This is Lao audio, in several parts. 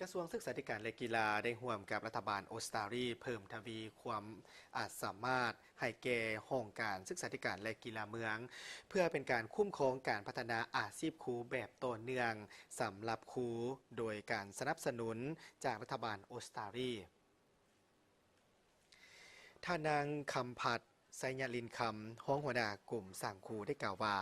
ກະຊວງສຶກສາທິການ ແລະ ກິລາ ໄດ້ຮ່ວມກັບລັດຖະບານອົດສະຕາລີ ເພີ່ມທະວີຄວາມອາດສາມາດໃຫ້ແກ່ຫ້ອງການສຶກສາທິການ ແລະ ກິລາເມືອງ ເພື່ອເປັນການຄຸ້ມຄອງການພັດທະນາອາຊີບຄູແບບຕໍ່ເນື່ອງສຳລັບຄູ ໂດຍການສະໜັບສະໜູນຈາກລັດຖະບານອົດສະຕາລີ. ທ່ານນາງ ຄຳພັດ ໄຊຍະລິນຄຳ ຮອງຫົວໜ້າກົມສ້າງຄູ ໄດ້ກ່າວວ່າ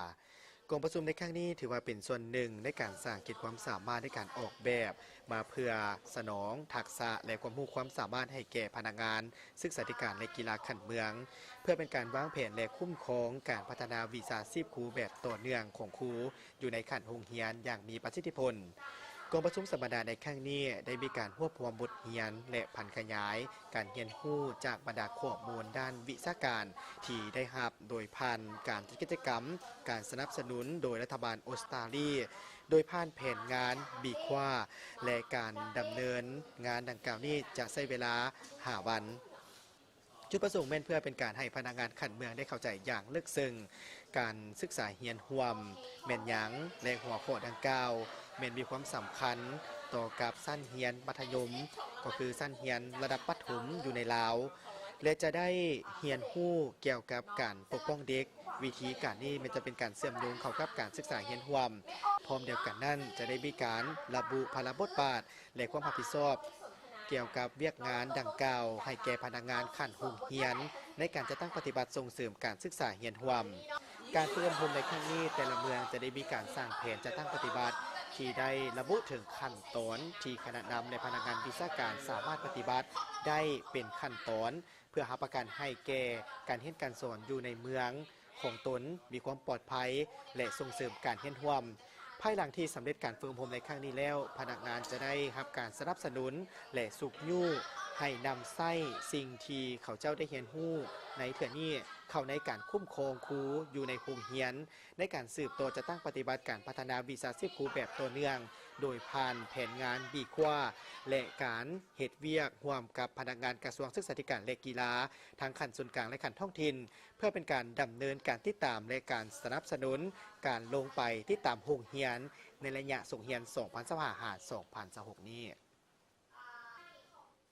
ກອງປະຊຸມໃນຄັ້ງນີ້ຖືວ່າເປັນສ່ວນໜຶ່ງໃນການສ້າງຂີດຄວາມສາມາດໃນການອອກແບບມາເພື່ອສະໜອງທັກສະ ແລະ ຄວາມຮູ້ຄວາມສາມາດໃຫ້ແກ່ພະນັກງານສຶກສາທິການ ແລະ ກິລາຂັ້ນເມືອງ ເພື່ອເປັນການວາງແຜນ ແລະ ຄຸ້ມຄອງການພັດທະນາວິຊາຊີບຄູແບບຕໍ່ເນື່ອງຂອງຄູ ຢູ່ໃນຂັ້ນໂຮງຮຽນຢ່າງມີປະສິດທິຜົນ. ກອງປະຊຸມສຳມະນາໃນຄັ້ງນີ້ ໄດ້ມີການຮວບຮວມບົດຮຽນ ແລະ ຜັນຂະຫຍາຍການຮຽນຮູ້ຈາກບັນດາຂໍ້ມູນດ້ານວິຊາການທີ່ໄດ້ຮັບ ໂດຍຜ່ານການຈັດກິດຈະກຳ ການສະໜັບສະໜູນໂດຍລັດຖະບານອົດສະຕາລີ ໂດຍຜ່ານແຜນງານ ບີຄວ້າ ແລະ ການດຳເນີນງານດັ່ງກ່າວນີ້ຈະໃຊ້ເວລາຫ້າວັນ. ຈຸດປະສົງແມ່ນເພື່ອເປັນການໃຫ້ພະນັກງານຂັ້ນເມືອງໄດ້ເຂົ້າໃຈຢ່າງເລິກເຊິ່ງການສຶກສາຮຽນຮ່ວມແມ່ນຫຍັງ ແລະ ຫົວຂໍ້ດັ່ງກ່າວແມ່ນມີຄວາມສຳຄັນຕໍ່ກັບຊັ້ນຮຽນມັດທະຍົມ ກໍຄືຊັ້ນຮຽນລະດັບປະຖົມຢູ່ໃນລາວ ແລະ ຈະໄດ້ຮຽນຮູ້ກ່ຽວກັບການປົກປ້ອງເດັກ. ວິທີການນີ້ແມ່ນຈະເປັນການເຊື່ອມໂຍງເຂົ້າກັບການສຶກສາຮຽນຮ່ວມ. ພ້ອມດຽວກັນນັ້ນ ຈະໄດ້ມີການລະບຸພາລະບົດບາດ ແລະ ຄວາມຮັບຜິດຊອບ ກ່ຽວກັບວຽກງານດັ່ງກ່າວໃຫ້ແກ່ພະນັກງານຂັ້ນໂຮງຮຽນ ໃນການຈັດຕັ້ງປະຕິບັດສົ່ງເສີມການສຶກສາຮຽນຮ່ວມ. ການຝຶກອົບຮົມໃນຄັ້ງນີ້ ແຕ່ລະເມືອງຈະໄດ້ມີການສ້າງແຜນຈັດຕັ້ງປະຕິບັດ ທີ່ໄດ້ລະບຸເຖິງຂັ້ນຕອນທີ່ຄະນະນຳ ແລະ ພະນັກງານວິຊາການສາມາດປະຕິບັດໄດ້ເປັນຂັ້ນຕອນ ເພື່ອຮັບປະກັນໃຫ້ແກ່ການຮຽນການສອນຢູ່ໃນເມືອງ ຂອງຕົນມີຄວາມປອດໄພ ແລະ ສົ່ງເສີມການຮຽນຮ່ວມ. ພາຍຫຼັງທີ່ສຳເລັດການຝຶກອົບຮົມໃນຄັ້ງນີ້ແລ້ວ, ພະນັກງານຈະໄດ້ຮັບການສະໜັບສະໜູນ ແລະ ຊຸກຍູ້ໃຫ້ນຳໃຊ້ສິ່ງທີ່ເຂົາເຈົ້າໄດ້ຮຽນຮູ້ໃນເທື່ອນີ້ ເຂົ້າໃນການຄຸ້ມຄອງຄູຢູ່ໃນໂຮງຮຽນ, ໃນການສືບຕໍ່ຈັດຕັ້ງປະຕິບັດການພັດທະນາວິຊາຊີບຄູແບບຕໍ່ເນື່ອງ ໂດຍຜ່ານແຜນງານບີຄວ້າ ແລະ ການເຮັດວຽກຮ່ວມກັບພະນັກງານກະຊວງສຶກສາທິການ ແລະ ກິລາ ທັງຂັ້ນສູນກາງ ແລະ ຂັ້ນທ້ອງຖິ່ນ ເພື່ອເປັນການດຳເນີນການຕິດຕາມ ແລະ ການສະໜັບສະໜູນການລົງໄປຕິດຕາມໂຮງຮຽນ ໃນໄລຍະສົກຮຽນ ສອງພັນຊາວຫ້າ ຫາ ສອງພັນຊາວຫົກນີ້.